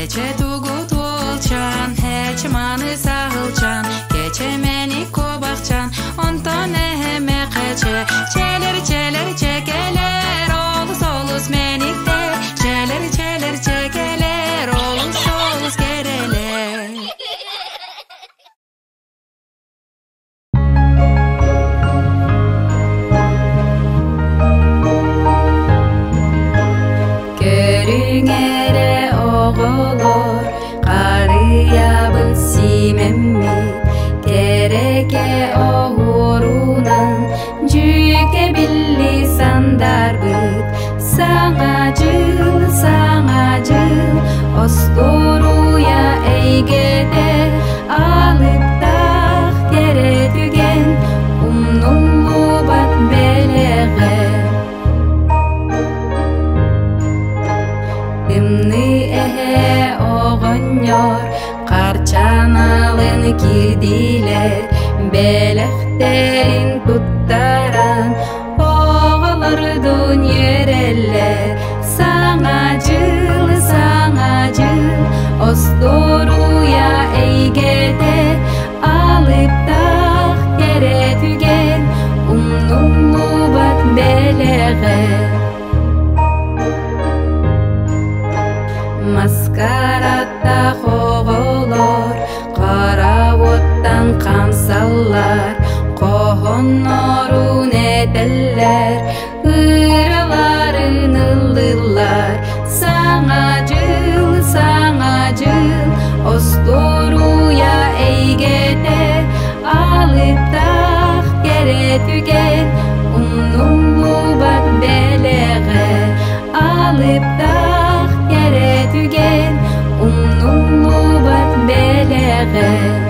Кече тугут уолчаан, һээчи-мааны саһылчаан, кече-мэник куобахчаан, онтон эһэмэ кэчэ, чэлэр, чэлэр, чэкэлэр, олус, олус мэниктэр, чэлэр, чэлэр, чэкэлэр, олус, олус кэрэлэр. Көрүҥ эрэ оҕолор, харыйабыт сиимэммит, кэрэкэ оһуорунан дьүкэ билли сандарбыт. Саҥа дьыл, саҥа дьыл, остуоруйа эйгэтэ, алыптаах кэрэ түгэн, умнуллубат бэлэҕэ. Тымныы эһэ оҕонньор харчаналын киирдилэр, бэлэхтэрин туттаран оҕолордуун үөрэллэр. Саҥа дьыл, саҥа дьыл, остуоруйа эйгэтэ, алыптаах кэрэ түгэн, умнуллубат бэлэҕэ. Маскараттаах оҕолор хара уоттан хамсаллар, хоһоннорун этэллэр, ыраларын ыллыыллар. Саҥа дьыл, саҥа дьыл, остуоруйа эйгэтэ, алыптаах кэрэ түгэн, умнуллубат бэлэҕэ. Алыптаах кэрэ түгэн, умнуллубат бэлэҕэ.